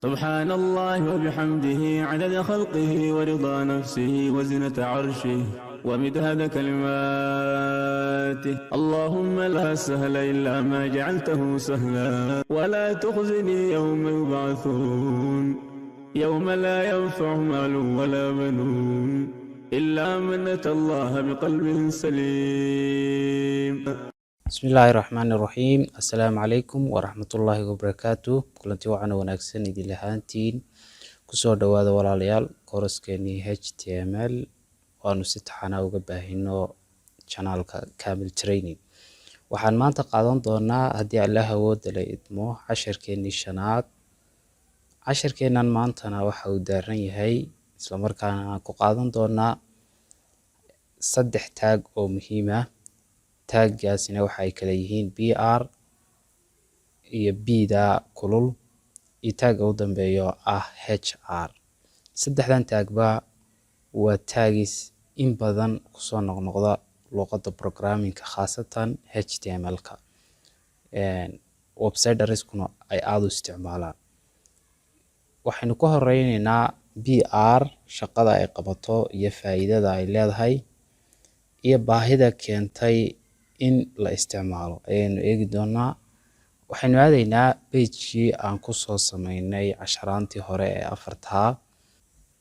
سبحان الله وبحمده عدد خلقه ورضا نفسه وزنة عرشه ومداد كلماته. اللهم لا سهل إلا ما جعلته سهلا ولا تخزني يوم يبعثون، يوم لا ينفع مال ولا بنون إلا من أتى الله بقلب سليم. Bismi illaahi raxmaani raxiim. Assalaamu calaykum waraxmatullaahi wabarakaatu. Kulanti wacan oo wanaagsan idin lahaantiin. Kusoo dhawaada, walaalayaal, kooraskeenii HTML waanu si taxana uga baahino channelka Camil Training. Waxaan maanta qaadan doonaa, haddii Allah awooda la idmo, casharkeenii shanaad. Casharkeennan maantana waxa uu daaran yahay, islamarkaana aan ku qaadan doonaa, saddex tag oo muhiim ah. Tagaasina waxa ay kala yihiin BR iyo B-da kulul iyo tagga u dambeeyo ah HR. Saddexdan tagba waa tags in badan kusoo noqnoqda luqadda programmingka, khaasatan HTML-ka, websiters-kuna ay aada u isticmaalaan. Waxaynu ka horeyneynaa BR, shaqada ay qabato iyo faa'iidada ay leedahay iyo baahida keentay in la isticmaalo ayaynu eegi doonaa. Waxaynu aadaynaa pagekii aan kusoo sameynay casharaantii hore ee afartaa.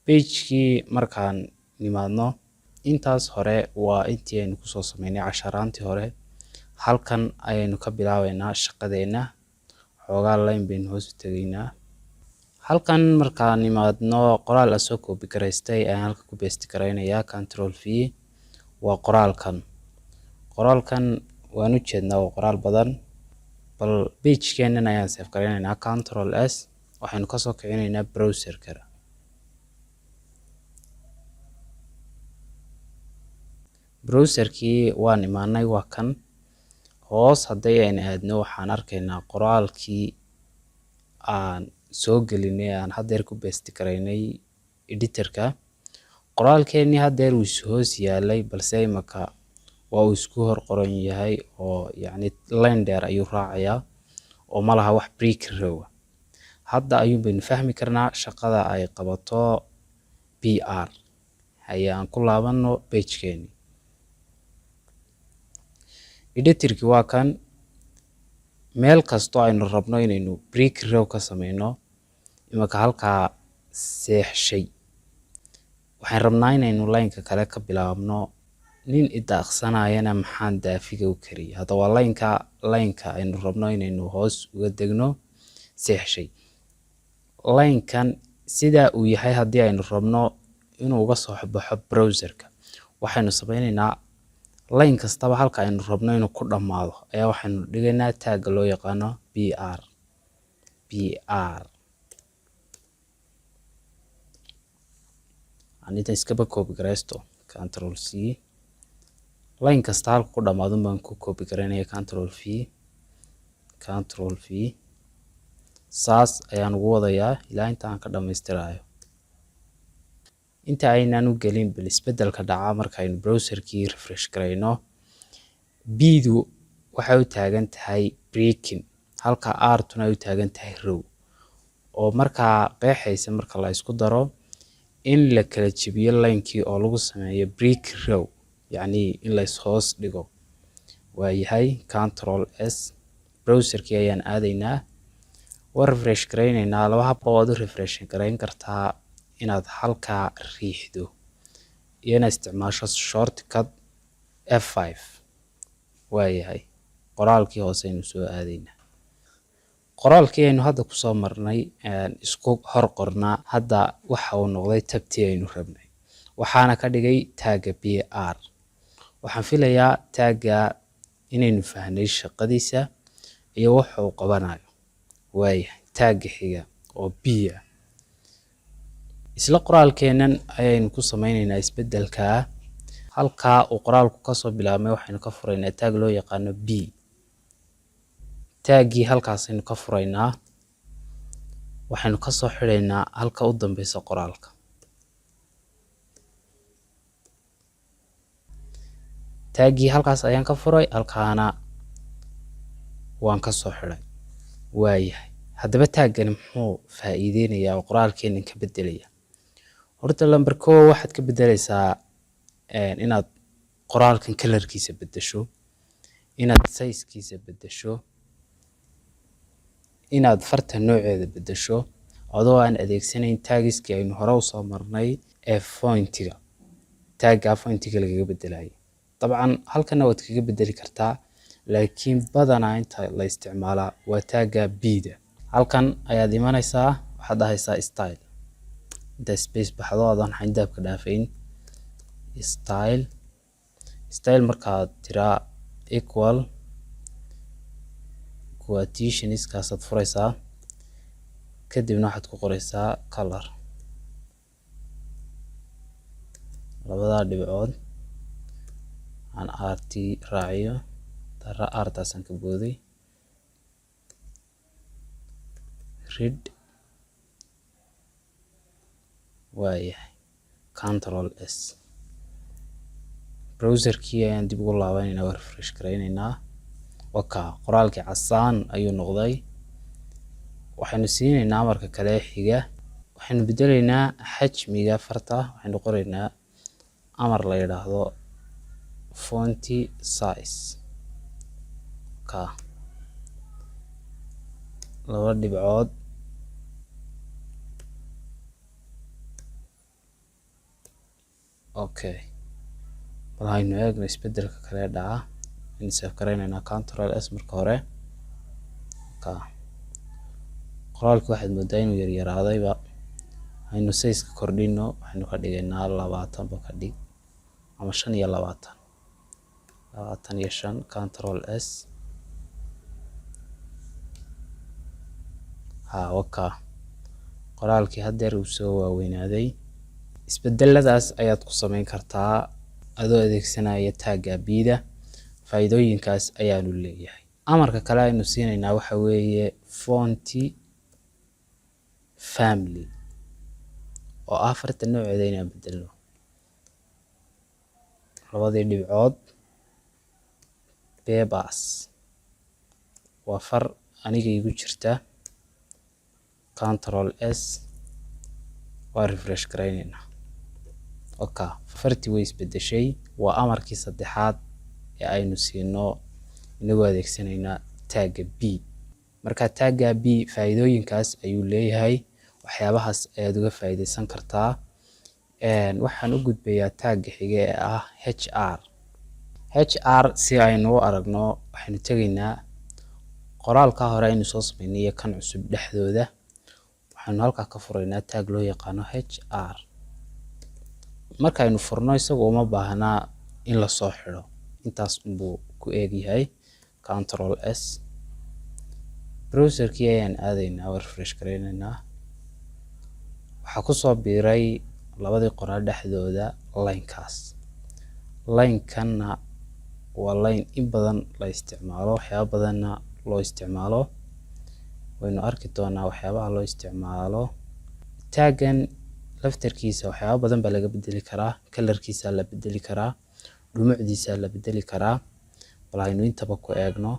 Pagekii markaan nimaadno, intaas hore waa intii aynu kusoo sameynay casharaantii hore. Halkan ayaynu ka bilaabeynaa shaqadeena. Xoogaa line baynu hoos u tegaynaa. Halkan markaan nimaadno, qoraal aan soo copy garaystay ayaan halka ku paste garaynayaa, Control V. Waa qoraalkan. Qoraalkan waan u jeednaa, waa qoraal badan. Bal pagekeenan ayaan save garaynaynaa, Control S. Waxaynu kasoo kicinaynaa browserka. Browserkii waan imaanay, waa kan. Hoos hadday aynu aadno, waxaan arkaynaa qoraalkii aan soo gelinay, aan haddeer ku paste garaynay editorka. Qoraalkeenii haddeer wuu is hoos yaalay, balse imaka waa uu isku hor qoran yahay, oo yacni line dheer ayuu raacayaa oo ma laha wax break row. Hadda ayuun baynu fahmi karnaa shaqada ay qabato BR. Haye, aan ku laabano pagekeeni. Editorkii waa kan. Meel kastoo aynu rabno inaynu break row ka sameyno, imaka halkaa seexshay, waxaan rabnaa inaynu lineka kale ka bilaabno. Nin idaaqsanayana maxaan daafiga u kariyay? Hadda waa lineka, lineka aynu rabno inaynu hoos uga degno seexshay. Linekan sidaa uu yahay, haddii aynu rabno inuu uga soo baxo browserka, waxaynu sameyneynaa line kastaba halka aynu rabno inuu ku dhammaado ayaa waxaynu dhigaynaa tagga loo yaqaano BR. BR aan inta iskaba copy garaysto, Control C. Line kasta halka ku dhamaado baan ku copy garaynaya, Control V, Control V. Saas ayaan ugu wadayaa ilaa inta aan ka dhamaystirayo. Inta aynaan u gelin bal isbedelka dhaca markaynu browserkii refresh garayno, B-du waxay u taagan tahay breaking, halka R-tuna ay u taagan tahay row, oo markaa qeexaysa marka la isku daro in la kala jebiyo linekii oo lagu sameeyo break row, yacni in la is hoos dhigo. Waayahay, Control S. Browserkii ayaan aadaynaa, waa refresh garaynaynaa. Laba habba waad u refresh garayn kartaa: inaad halkaa riixdo iyo inaad isticmaasho shortcut F5. Waayahay, qoraalkii hoose aynu soo aadaynaa. Qoraalkii aynu hadda kusoo marnay isku hor qornaa hadda waxa uu noqday tabtii aynu rabnay, waxaana ka dhigay tagga BR. Waxaan filayaa tagga inaynu fahnay shaqadiisa iyo waxa uu qabanayo. Waayahay, tagga xiga oo B ah, isla qoraalkeennan ayaynu ku sameyneynaa isbedelka. Halkaa uu qoraalku kasoo bilaabmay waxaynu ka furaynaa tag loo yaqaano B. Taggii halkaasaynu ka furaynaa, waxaynu kasoo xidhaynaa halka u dambeysa qoraalka. Taggii halkaas ayaan ka furay, halkaana waan kasoo xidhay. Waayahay, Haddaba tag-gani muxuu faa'iideynayaa oo qoraalkeenan ka bedelaya? Horta lambar 1 waxaad ka bedeleysaa inaad qoraalkan color-kiisa bedesho, inaad size-kiisa bedesho, inaad farta nooceeda bedesho, adoo aan adeegsanayn tags-kii aynu hore usoo marnay ee font-iga, tag-ga font-iga lagaga bedelayo. Dabcan halkana waad kaga bedeli kartaa, laakiin badanaa inta la isticmaalaa waa tag-ga p-da. Halkan ayaad imanaysaa, waxaad dhahaysaa style, inta space baxdo adoon xayndaabka dhaafayn, style. Style markaad tiraa, equal quotations-kaasaad furaysaa, kadibna waxaad ku qoraysaa color, labadaa dhibcood aan rt raaciyo, r-taasaan ka booday, red. Waayahay, Control S. Browser-kii ayaan dib ugu laabanayna, waa refresh garaynaynaa. Waka, qoraalkii casaan ayuu noqday. Waxaynu siinaynaa amarka kale xiga, waxaynu bedelaynaa xajmiga farta. Waxaynu qoraynaa amar la yidhaahdo font size, ka laba dhibcood, okay. Bal haynu eegno isbedelka kale dhaca. Aynu save garaynaynaa, Control S marka hore. Ka qoraalki waxaad moodaa inuu yaryaraadayba. Aynu size-ka kordhino, waxaynu ka dhigaynaa 20 ba ka dhig ama 25, 25. Control S. Ha, waka, qoraalkii haddeer uu soo waaweynaaday. Isbedeladaas ayaad ku samayn kartaa adoo adeegsanaya tag-ga p-da. Faa'iidooyinkaas ayaanu leeyahay. Amarka kale aynu siinaynaa waxa weeye font family, oo ah farta nooceeda inaan bedelno. Labadii dhibcood, Bebas waa far aniga igu jirta. Control S, waa refresh garaynaynaa. Okay, fartii way isbedeshay. Waa amarkii saddexaad ee aynu siino inagoo adeegsanaynaa tag-ga p. Marka tag-ga p faa'iidooyinkaas ayuu leeyahay, waxyaabahaas ayaad uga faa'iideysan kartaa. Waxaan u gudbayaa tag-ga xiga ee ah hr. hr si aynu u aragno, waxaynu tegaynaa qoraalka hore aynu soo sameynay iyo kan cusub dhexdooda. Waxaynu halkaa ka furaynaa tag loo yaqaano hr. Markaynu furno, isagu uma baahnaa in lasoo xidho, intaas unbuu ku eegyahay. Control S. Browser-kii ayaan aadaynaa, waa refresh garaynaynaa. Waxaa kusoo biiray labadii qoraal dhexdooda line-kaas. Line-kanna waa line in badan la isticmaalo, waxyaaba badanna loo isticmaalo. Waynu arki doonaa waxyaabaha loo isticmaalo. Tag-gan laftarkiisa waxyaaba badan baa laga bedeli karaa. Color-kiisa la bedeli karaa, dhumucdiisa la bedeli karaa. Bal aynu intaba ku eegno.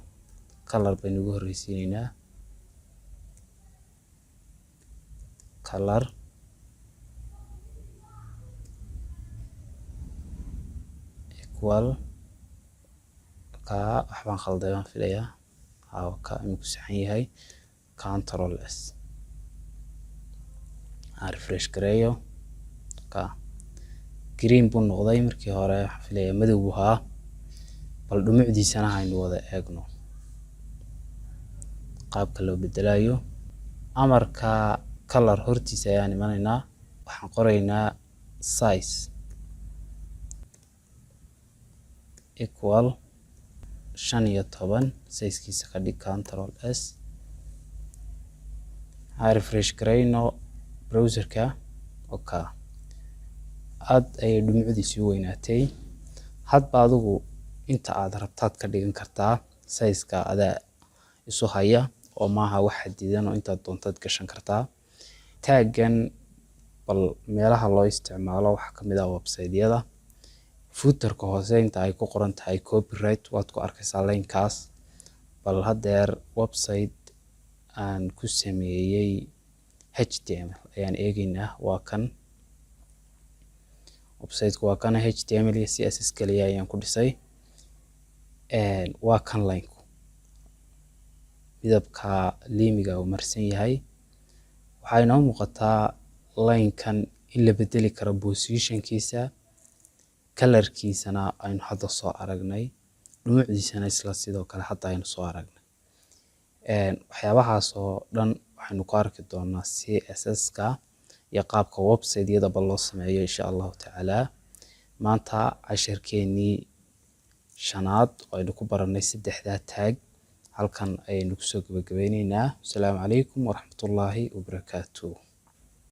Color baynu ugu horreysiineynaa. Color equal, ka waxbaan khalday baan filayaa. Haa, ka iminku saxan yahay. Control S, aan refresh gareeyo. Ka green buu noqday, markii hore waxaan filayaa madow buu ahaa. Bal dhumucdiisana haynu wada eegno qaabka loo bedelayo. Amarka color hortiisa ayaan imanaynaa, waxaan qoraynaa size equal 15, size-kiisa ka dhig. Control S, aan refresh garayno browser-ka. Okay, aad ayay dhumucdiisu u weynaatay. Hadba adigu inta aad rabtaad ka dhigan kartaa size-ka, adaa isu haya oo maaha wax xadidan oo intaad doontaad gashan kartaa. Tag-gan bal meelaha loo isticmaalo waxaa kamid ah website-yada footer-ka hoose, inta ay ku qoran tahay copyright, waad ku arkaysaa line-kaas. Bal haddeer website aan ku sameeyey HTML ayaan eegeynaa. Waa kan website-ku, waa kana HTML iyo CSS kaliya ayaan ku dhisay. Waa kan line-ku, midabka liimiga uu marsan yahay. Waxaa inoo muuqataa line-kan in la bedeli karo position-kiisa, color-kiisana aynu hadda soo aragnay, dhumucdiisana isla sidoo kale hadda aynu soo aragnay. Waxyaabahaas oo dhan waxaynu ku arki doonaa CSS-ka iyo qaabka website-yadaba loo sameeyo, insha Allahu tacaala. Maanta casharkeenii shanaad oo aynu ku baranay saddexdaa tag halkan ayaynu kusoo gabagabeyneynaa. Asalaamu calaykum waraxmatullaahi wabarakaatuh.